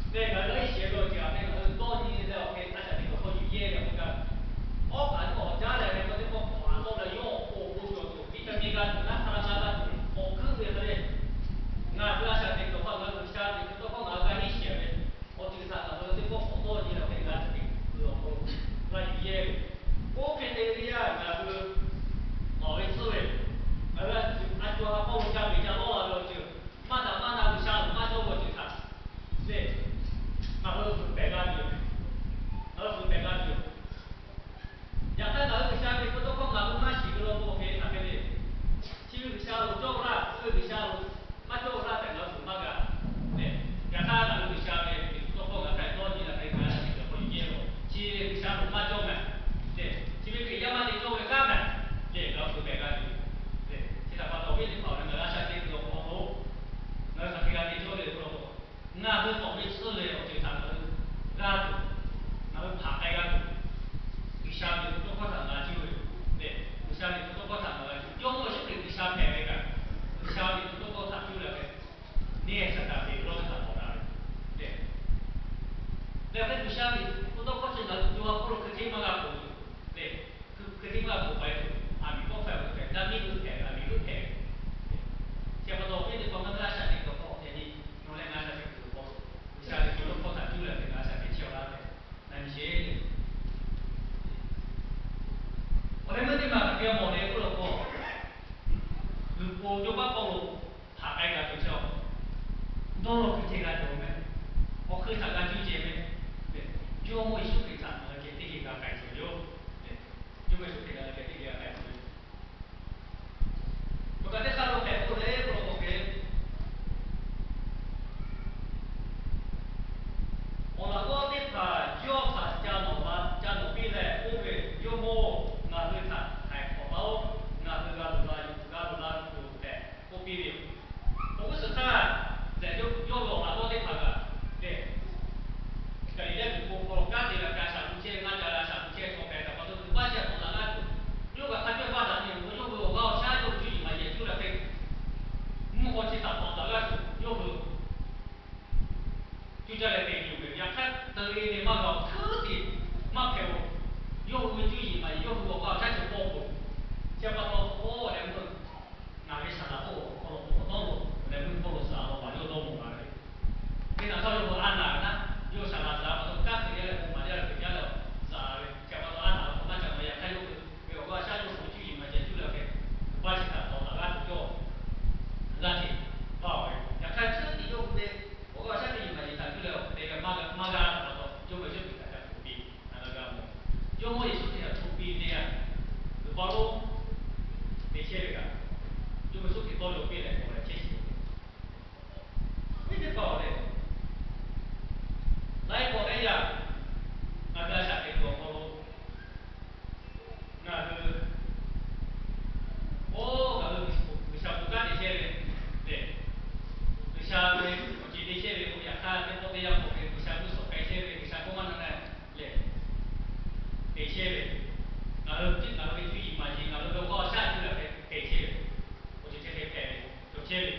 Lehˬ, ngaˬ hui g'a iˉ shiˍ ve awˬ ceuˬ htaꞈ hk'e ngaˬ hui dawˇ nyi leh awˬ hk'e a shaꞈ teꞈ kuiˬ hk'aw yuˬ yehˇ ve k'o kaꞈ, awˉ kaꞈ yawˇ awˬ jaˇ leh ve k'o teˇ pawˆ k'awꞈ haꞈ tawˆ leh yawˇ awˬ pon awˬ bon cawˬ tuˬ, vitamin g'a tuˬ, naˉ hk'aˇ laˇ g'a tuˬ, awˬ hkuiˉ ve hk'a le. Ngaˬ hui a shaꞈ teꞈ kuiˬ awˬ hk'aw ngaˬ hui G'uiˬsha ve tcuh tawˇ hkawˇ ngaˬ hui g'a iˉ shiˍ ve awˬ ceuˬ htaꞈ ngaˬ hui teˇ pawˆ k'awꞈ dawˇ nyi leh awˬ hk'e g'a shaꞈ teꞈ kuiˬ awˬ hk'aw lo g'a yuˬ yehˇ ve. Oˇ hk'e te ve yaˇ ngaˬ hui awˬ ve tcuhˇ ve, ngaˬ hui a cawˬ ha hpawˇ lo ca peˬ ca lawˇ la ve awˬ ceuˬ, maˇ daꞈ maˇ na G'uiˬsha loˍ maˇ cawˇ ve awˬ ceuˬ htaꞈ lehˬ, ngaˬ hui fuiˍ pehˍ g'a tuˬ yoˬ. Ngaˬ hui fuiˍ pehˍ g'a tuˬ yoˬ. Yaꞈ hk'aˇ ngaˬ hui G'uiˬsha ve tcuh tawˇ hkawˇ ngaˬ hui maˇ shiˍ ve law k'o hk'e hk'aˬ hk'e le. Chi ve G'uiˬsha loˍ cawˇ ve laˇ, chi ve G'uiˬsha loˍ maˇ cawˇ ve laˇ tehꞈ ngaˬ hui fuiˍ maˇ g'a. Lehˬ, yaꞈ hk'aˇ ngaˬ hui G'uiˬsha ve tcuh tawˇ hkawˇ ngaˬ hui htaꞈ dawˇ nyi leh hk'e g'a shaꞈ teꞈ kuiˬ hk'aw yuˬ yehˇ ve, chi ve G'uiˬsha loˍ maˇ cawˇ mehˍ. Lehˬ, chi ve Hkriꞈ yaˇ maˇ te cawˇ ve kanˉ mehˍ. Lehˬ, ngaˬ hui fuiˍ pehˍ g'a tuˬ. Lehˬ, chi htaꞈ pa taw awˬ viˉ teˇ hpaˍ-oˬ, ngaˬ hui a shaꞈ teꞈ kuiˬ awˬ hk'aw lo ngaˬ hui hk'aˬ hk'e g'a te cawˇ ve k'o, ngaˬ hui tawꞈ ve tcuhˇ ve awˬ ceuˬ htaꞈ ngaˬ hui g'a tuˬ, ngaˬ hui hpanˍ k'ai g'a tuˬ, G'uiˬsha ve tcuh tawˇ hkawˇ htaꞈ ngaˬ cuˇ ve, lehˬ, G'uiˬsha ve tcuh tawˇ hkawˇ htaꞈ ngaˬ g'a cuˇ. Jawˇmawˇ Yeˍsuˆ Hkriꞈ G'uiˬsha hpehꞈ ve kaꞈ, G'uiˬsha ve tcuh tawˇ hkawˇ htaꞈ cuˇ leh hk'e, neˇ Saˍtanˍ ve lawˇ ve htaꞈ k'awꞈ na ve, lehˬ, lehˬ hk'e G'uiˬsha ve tcuh tawˇ hkawˇ chi ngaˬ hui co ha hk'oˆ lo hk'e hteˇ maˇ g'a k'oꞈ ve lehˬ, hk'e hteˇ maˇ g'a k'oꞈ k'ai tuˬ, aˬ miˍ kawˆ hpehꞈ ve hpehꞈ, daˇ miˇ hui hpehꞈ ve, aˬ miˍ hui hpehꞈ ve. Chi pa taw awˬ viˉ teˇ hpaˍ ngaˬ hui a shaꞈ teꞈ kuiˬ awˬ hk'aw hpehꞈ nyi, nawˬ leh ngaˬ a shaꞈ teꞈ kuiˬ awˬ hk'aw G'uiˬsha ve tcuh tawˇ hkawˇ htaꞈ cuˇ leh hk'e ngaˬ a shaꞈ teꞈ chehˇ awˬ laˇ tehꞈ na nyi sheˍ. Awˬ leh meuˇ teˇ maˬ hk'aˬ hk'e mawˬ le k'oˆ law k'o, luˬ po co paˉ hpawˇ lo hpanˍ k'ai g'a tuˬ chaw, dawˇ law hkui ceh g'a cawˬ meh, awˬ hkui htaꞈ g'a cuˇ ceh meh, Jawˇmawˇ Yeˍsuˆ Hkriꞈ htaꞈ ngaˬ hui ceh teˇ geh g'a k'ai cawˬ ve yoˬ. Jawˇmawˇ Yeˍsuˆ Hkriꞈ htaꞈ ngaˬ hui ceh teˇ geh g'a k'ai cawˬ ve yoˬ. Awˬ kaꞈ teˇ hk'aˇ lo hpehꞈ k'oˆ le k'oˆ law k'o hk'e, awˬ laꞈ g'awˇ teˇ hpaˍ yawˇ htaꞈ ca nawˬ la ca nawˬ piˇ leh k'oˆ ve, Jawˇmawˇ-oˬ, ngaˬ hui htaꞈ htaiˍ hk'awꞈ laˇ-oˆ. Ngaˬ hui g'a loꞈ la g'a loꞈ la tuˬ tehꞈ k'oˆ piˇ ve yoˬ. Awˬ g'uˇ suhˍ htaˇ, lehˬ, yawˇ ve awˬ laꞈ g'awˇ teˇ hpaˍ kaꞈ lehˬ, Gaˍliˍlehˇ tuˬ po hk'aw lo kanˉ te leh a shaꞈ gu chehˇ ve, maˇ ca leh a shaꞈ gu chehˇ ve chaw hpehꞈ kaꞈ pa taw, tuˬ baˇ chi htaꞈ tawˍ daꞈ g'aˇ tuˬ, yawˇ kaꞈ hk'a cawˇ baˇ daꞈ ve yoˬ. Yawˇ hui awˬ g'aˇ awˬ shaˉ yawˇ hui cuˇ yiˍ maˍ yehˬ cuˇ leh hk'e, mvuhˇ hk'aw chi htaꞈ tawˍ daꞈ g'aˇ tuˬ yawˇ hui cuˇ caˇ leh te yuˬ ve, yaꞈ hk'aˇ te ve maˇ g'a-oˬ, hkeuˉ tiꞈ maˇ hpehꞈ-oˬ. Yawˇ hui ve cuˇ yiˍ maˍ yehˬ, yawˇ hui awˬ g'aˇ awˬ shaˉ cawˬ pawˆ k'o, chi pa taw k'o leh meuˇ ngaˬ ve Saˍtanˍ k'oˆ awˬ hk'aw lo awˬ tawˉ lo leh meuˇ hk'oˆ lo suhˍ a law maˍ yawˇ dawˇ mawˬ la ve. Hk'e naˬ htawˇ yawˇ hui a naˍ ve naˉ, yawˇ hui Saˍtanˍ suhˍ a pa taw kanˉ te leh bon maˍ jaˇ leh teꞈ jaˇ leh suhˍ ve, chi pa taw a naˍ ve maˇ ca maˍ. Yaꞈ hk'aˇ yawˇ hui ve awˬ g'aˇ awˬ shaˉ yawˇ hui cuˇ yiˍ maˍ yehˬ cuˇ leh hk'e, tuˬ baˇ chi htaꞈ tawˍ daꞈ g'aˇ tuˬ cawˇ g'aˇ hteꞈ paˇ ve. Yaꞈ hk'aˇ hkeuˉ tiꞈ yawˇ hui ve awˬ g'aˇ awˬ shaˉ cuˇ yiˍ maˍ yehˬ htaꞈ cuˇ leh te leh maˇ g'a maˇ g'a pa taw, Jawˇmawˇ Yeˍsuˆ Hkriꞈ htaꞈ ca hto piˇ, a g'a mawˬ. Jawˇmawˇ Yeˍsuˆ Hkriꞈ htaꞈ hto piˇ ve teˇ yanˇ, g'uiˬ pa lonˉ te chehˇ ve kaꞈ, Jawˇmawˇ Yeˍsuˆ Hkriꞈ tawˇ yaw piˇ leh k'awꞈ leh chehˇ sheˍ ve. Awˬ viˉ teˇ hpaˍ-oˬ lehˬ, laiˉ pawˆ teˇ yanˇ ngaˬ hui a shaꞈ teꞈ kuiˬ awˬ hk'aw lo ngaˬ hui, oˇ, ngaˬ hui G'uiˬsha bon kanˉ te chehˇ ve lehˬ, G'uiˬsha ve awˬ ceˬ te chehˇ ve k'o, yaꞈ hk'aˇ teˇ pawˆ teˇ yanˇ k'awꞈ ve G'uiˬsha g'uˇ suhˍ k'ai chehˇ ve, G'uiˬsha kawˇ maˇ na leh te chehˇ ve, ngaˬ hui tiˉ ngaˬ hui ve cuˇ yiˍ maˍ yiˍ ngaˬ hui ve awˬ g'aˇ awˬ shaˉ cuˇ leh hk'e te chehˇ ve, awˬ ceuˬ chi hk'e hpehꞈ ve, cawˬ chehˇ ve.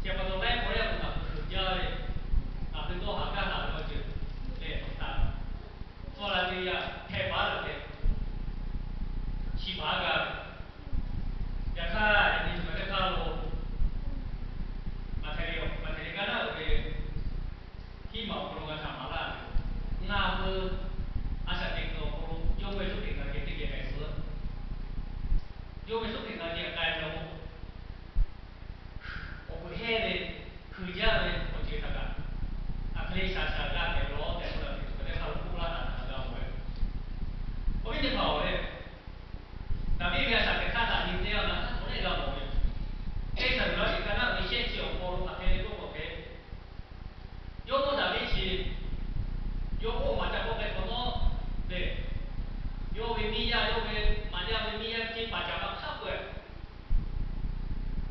Chi pa taw laiˉ pawˆ teˇ yanˇ k'o ngaˬ hui hkui jaˇ ve, ngaˬ hui dawˇ haˍ gaˇ haˍ ve awˬ ceuˬ lehˬ, htaꞈ hpawˇ la ve yaˇ hpehˇ baˬ leh hk'e chi baˬ g'a ve. Yaꞈ hk'aˇ yaꞈ nyi tuˬ kaꞈ teˇ hk'aˇ lo, Maꞈhtehˍ ve, Maꞈhtehˍ ve kaˇ naˉ uiˍ ve hiˉ maˬ awˬ hk'aw lo g'a htaꞈ maˍ laˇ ve, ngaˬ hui a shaꞈ teꞈ kuiˬ awˬ hk'aw lo Jawˇmawˇ Yeˍsuˆ Hkriꞈ ngaˬ geh teˇ geh k'ai tcuh. Jawˇmawˇ Yeˍsuˆ Hkriꞈ ngaˬ geh k'ai ve law k'o, awˬ hk'aw hehˇ ve, hkui jaˇ ve awˬ ceuˬ htaꞈ kaꞈ, a hk'e le shaˍ shaˍ g'a hpehꞈ ve law tehꞈ k'oˆ leh, teˇ hk'aˇ lo k'oˆ laˇ htaꞈ g'a mawˬ ve. Awˬ viˉ teˇ hpaˍ-oˬ lehˬ, Daˍviˆ ve a shaꞈ teꞈ hk'aˇ htaꞈ nyi teˇ g'aˇ na hk'aˬ hk'e le g'a mawˬ ve, Iˉsaˍreˍlaˆ ve kaˇ naˉ ve shehˆ chi awˬ hk'aw lo hk'aˬ hk'e le k'oˆ k'o hk'e, Jawˇmawˇ Daˍviˆ chi yawˇ oˇ maˍ ca k'oˆ k'ai hk'awꞈ nawˉ lehˬ, yawˇ ve miˇ yaˇ, yawˇ ve maꞈ yaˇ ve miˇ yaˇ ve ceˇ paˍ caˍ ma hk'a peu-eˬ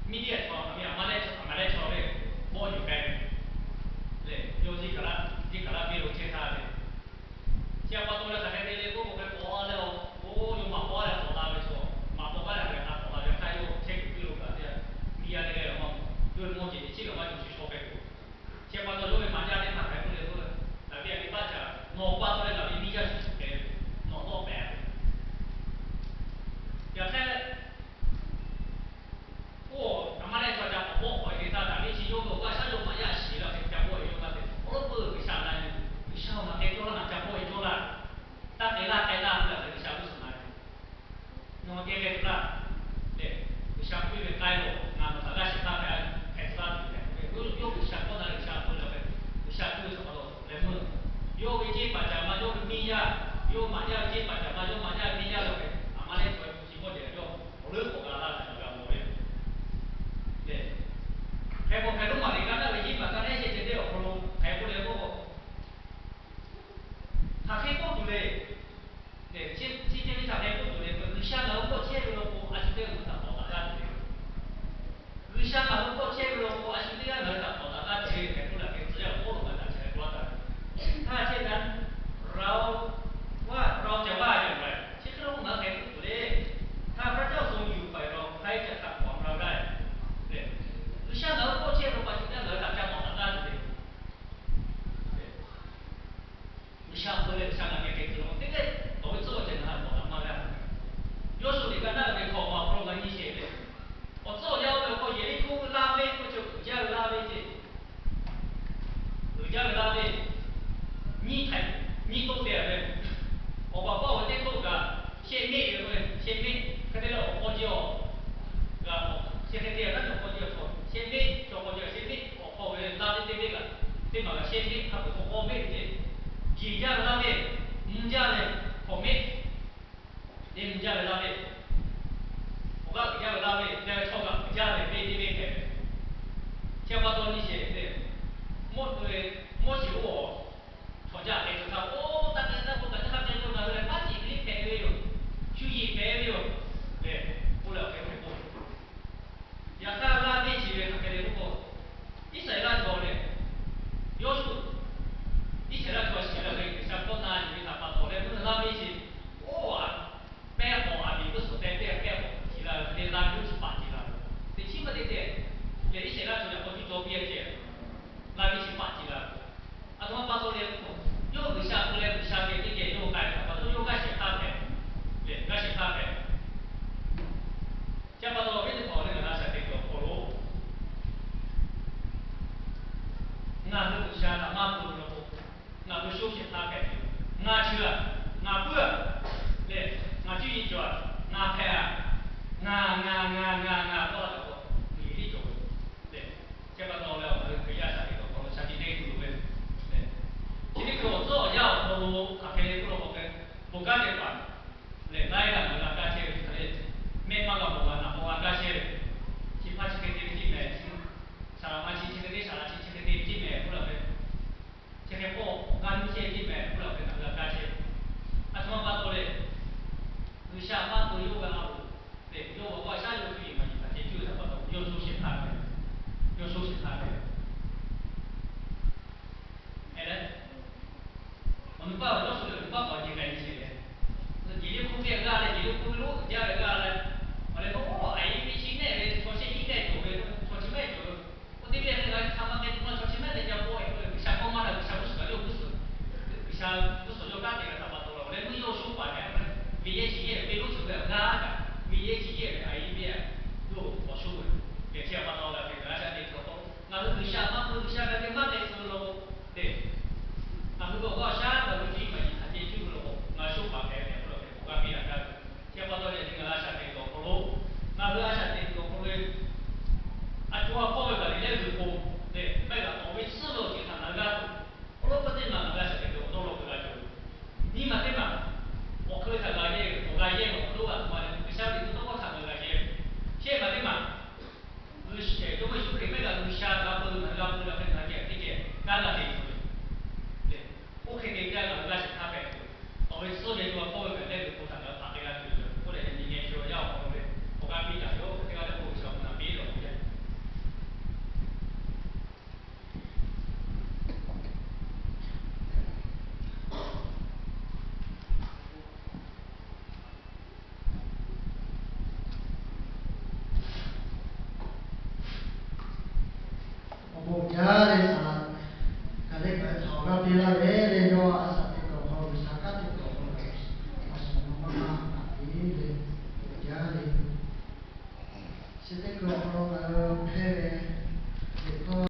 Miˇdiˆ chaw, Aˍmaˍlehˆ chaw, Aˍmaˍlehˆ chaw lehˬ, bawˆ yuˬ k'ai ve lehˬ, yawˇ Iˉsaˍreˍlaˆ, Iˉsaˍreˍlaˆ Yaˇ ve laˇ ve nyiˇ htaiˍ nyiˇ toˆ te ve, awˬ baˬ paˇ awˬ teˇ toˆ kaꞈ shehˆ meˆ ve k'o, shehˆ meˆ hk'e te leh awˬ hk'aw ce awˬ g'aꞈ k'awꞈ shehˆ hk'e te a taˇ ve awˬ hk'aw ce awˬ hk'aw shehˆ meˆ, chaw hk'aw ce shehˆ meˆ awˬ hk'aw ve laˇ teˇ teˇ meˆ kaꞈ teˇ maˬ kaꞈ shehˆ meˆ hk'a peuˬ k'awꞈ k'awꞈ meˆ ve ce. Yeˬ jaˇ ve laˇ ve, mvuh jaˇ ve hk'awꞈ meˆ, teˇ mvuh jaˇ ve laˇ ve, awˬ g'aˇ uiˍ jaˇ ve laˇ ve, yaˇ ve chaw g'aꞈ uiˍ jaˇ ve meˆ teˇ meˆ hpehꞈ ve. Chi pa taw nyi sheˍ ve, mawˇ ve, Moˉseˍ oˇ chaw jaˇ hk'e ve htaˇ, oˇ taˇ te taˇ k'oˆ kaꞈ teˇ hk'aˇ te k'o, ngaˬ hui lehˬ maˇ ciˍ ve hpehꞈ ve yoˬ, shu yeˬ hpehꞈ ve yoˬ lehˬ, k'oˆ leh awˬ hk'e hpehꞈ k'o, yaꞈ hk'aˇ laˇ meˆ chi ve hk'aˬ hk'e le k'oˆ k'o, Iˉsaˍreˍlaˆ chaw lehˬ, Yawˇsuˆ, Iˉsaˍreˍlaˆ chaw shiˍ leh ve G'uiˬsha hkawˇ na yuˬ ve htaꞈ pa taw leh mvuhˇ naw laˇ meˆ chi, oˇ a, pehˇ k'awꞈ a miˬ g'uˇ suhˍ teh teˇ pehˇ k'awꞈ ciˍ la ve hk'e te laˇ meˆ chi paˍ ciˍ la ve, teꞈ chiˉ maˇ te te leh Iˉsaˍreˍlaˆ chaw yaꞈ k'aw cuˇ caw piˇ a ceh, laˇ meˆ chi paˍ ciˍ la ve. Aˬ htoꞈ ma pa taw leh k'o, yawˇ G'uiˬsha k'oˆ leh G'uiˬsha geh teˇ geh yawˇ k'ai htaꞈ pa taw yawˇ g'aˇ shehˍ hpaˇ hpehꞈ leh, g'aˇ shehˍ hpaˇ hpehꞈ. Chi pa taw ve teˇ hpaˍ lehˬ, ngaˬ g'a shaˍ teꞈ kuiˬ awˬ hk'aw lo ngaˬ hui G'uiˬsha htaꞈ maˇ peu law k'o, ngaˬ hui shoˉ shehˍ hpaˇ hpehꞈ ve yoˬ. Ngaˬ chi a, ngaˬ puiˉ a lehˬ, ngaˬ cuˇ yiˍ cawˬ a, ngaˬ hpehꞈ a, ngaˬ, ngaˬ, ngaˬ, ngaˬ, ngaˬ k'oˆ la taˍ k'o, miˬguiˬ tiˉ cawˬ ve lehˬ. Chi pa taw leh ngaˬ hui Hkriꞈ yaˇ shaˍ teꞈ kuiˬ awˬ hk'aw lo shaˍ tiꞈ te tuˬ loˍ ve lehˬ, chi teˇ hkui awˬ tcuhˉ awˬ yanˇ awˬ hk'aw lo hk'aˬ hk'e le k'oˆ law k'o, bon kanˉ te paˍ lehˬ, laiˉ g'aˇ ngaˬ hui g'a kaˇ chehˇ ve hk'e le, mehˆ maˇ g'a mawˬ g'a naˬ mawˬ g'a kaˇ chehˇ ve, chi hpaˇ chi hk'e te ve tiˉ mehˍ, chi, saˍ laꞈ ma chi chi hk'e te, saˍ laꞈ chi chi hk'e te ve tiˉ mehˍ k'oˆ la ve, chi hk'e k'o g'a nuˇ chehˇ ve tiˉ mehˍ k'oˆ la ve, ngaˬ hui g'a kaˇ chehˇ ve. Aˬ htoꞈ ma pa taw lehˬ, G'uiˬsha maˇ peu yawˇ ve a loˍ lehˬ, yawˇ ve awˬ g'aˇ shaˉ yawˇ cuˇ yiˍ maˍ yiˍ htaꞈ ceh cuˇ ve htaꞈ pa taw, yawˇ shoˉ shehˍ hpaˇ ve, yawˇ shoˉ shehˍ hpaˇ ve lehˬ, awˬ nu paˇ ve Yawˇsuˆ lehˬ, awˬ nu paˇ k'awꞈ nyi k'ai nyi sheˍ leh, Yeˍriˆhkoˇ venˇ g'aˇ leh Yeˍriˆhkoˇ venˇ lonˉ uiˍ jaˇ ve g'aˇ leh, awˬ leh k'o, a yehˬ miˇ chi nehˆ ve chaw shehˆ nyiˉ nehˆ cawˬ ve, chaw chi mehˆ cawˬ ve, oˇ teˇ venˇ hk'e g'a hk'a ma k'ai tuˬ ma chaw chi mehˆ leh ca paw e k'o, G'uiˬsha hkawˇ maˇ htaꞈ G'uiˬsha g'uˇ suhˍ kaꞈ yawˇ g'uˇ suhˍ, G'uiˬsha g'uˇ suhˍ yawˇ kanˉ te ve htaꞈ pa taw leh, awˬ leh meuˇ yawˇ shoˉ paˍ leh, ve yehˇ chi yehˇ ve venˇ lonˉ cawˬ ve g'aˇ kaꞈ, ve yehˇ chi yehˇ ve a yehˬ miˇ a yawˇ k'awꞈ shoˉ ve, lehˬ chi pa taw leh, ngaˬ g'a shaˍ teꞈ kuiˬ awˬ hk'aw lo ngaˬ hui G'uiˬsha maˇ peu, G'uiˬsha g'a ve maˇ te tcuh lo lehˬ, ngaˬ hui ve awˬ g'aˇ shaˉ ngaˬ hui cuˇ yiˍ maˍ yiˍ htaꞈ ceh cuˇ ve law k'o, ngaˬ shoˉ paˍ hpehꞈ ve hk'e le, awˬ g'aˇ piˇ daꞈ gaˇ ve. Chi pa taw leh, ngaˬ g'a shaˍ teꞈ kuiˬ awˬ hk'aw lo, ngaˬ hui g'a shaˍ teꞈ kuiˬ awˬ hk'aw lo ve, a co a hpawˇ ve kaꞈ lehˬ leh g'uiˬ k'o lehˬ, maˇ heˆ kaꞈ awˬ ve tcuhˉ ve awˬ ceuˬ htaꞈ ngaˬ hui g'a tuˬ, awˬ lawn k'o teˇ maˬ ngaˬ hui g'a shaˍ teꞈ kuiˬ awˬ dawˇ law k'o g'a cawˬ ve, nyiˇ maˬ teˇ maˬ awˬ hk'e ve htaꞈ g'a yehˇ ve, awˬ g'a yehˇ ve awˬ dawˇ g'a tuˬ ma leh, G'uiˬsha ve liꞈ hpu tawˇ hkawˇ htaꞈ ngaˬ hui g'a yehˇ ve. Shehˆ maˬ teˇ maˬ G'uiˬsha, Jawˇmawˇ Yeˍsuˆ Hkriꞈ maˇ heˆ kaꞈ G'uiˬsha g'a peu, ngaˬ hui g'a peu daꞈ ve htaꞈ geh teˇ geh kanˉ g'a te tuˬ ve lehˬ, oˇ hk'e te jaˇ ngaˬ hui g'a shehˍ hpaˇ hpehꞈ tuˬ, awˬ ve tcuhˉ ve co a hpawˇ ve kaꞈ lehˬ g'uiˬ k'o htaꞈ ngaˬ hui hk'aˬ hk'e g'a tuˬ ve yoˬ. Oˇ lehˬ, nyi ngeh chi awˬ yanˇ awˬ hk'aw lo ve awˬ g'aˇ piˇ daꞈ ve yoˬ. Teˇ g'aˇ lehˬ k'o G'uiˬsha awˬ bon naꞈ piˇ lawˬ k'o jaˇ. Awˬ bon jaˇ leh saˍ laꞈ kaꞈ leh kaꞈ htaꞈ awˬ g'aˇ piˇ laˇ ve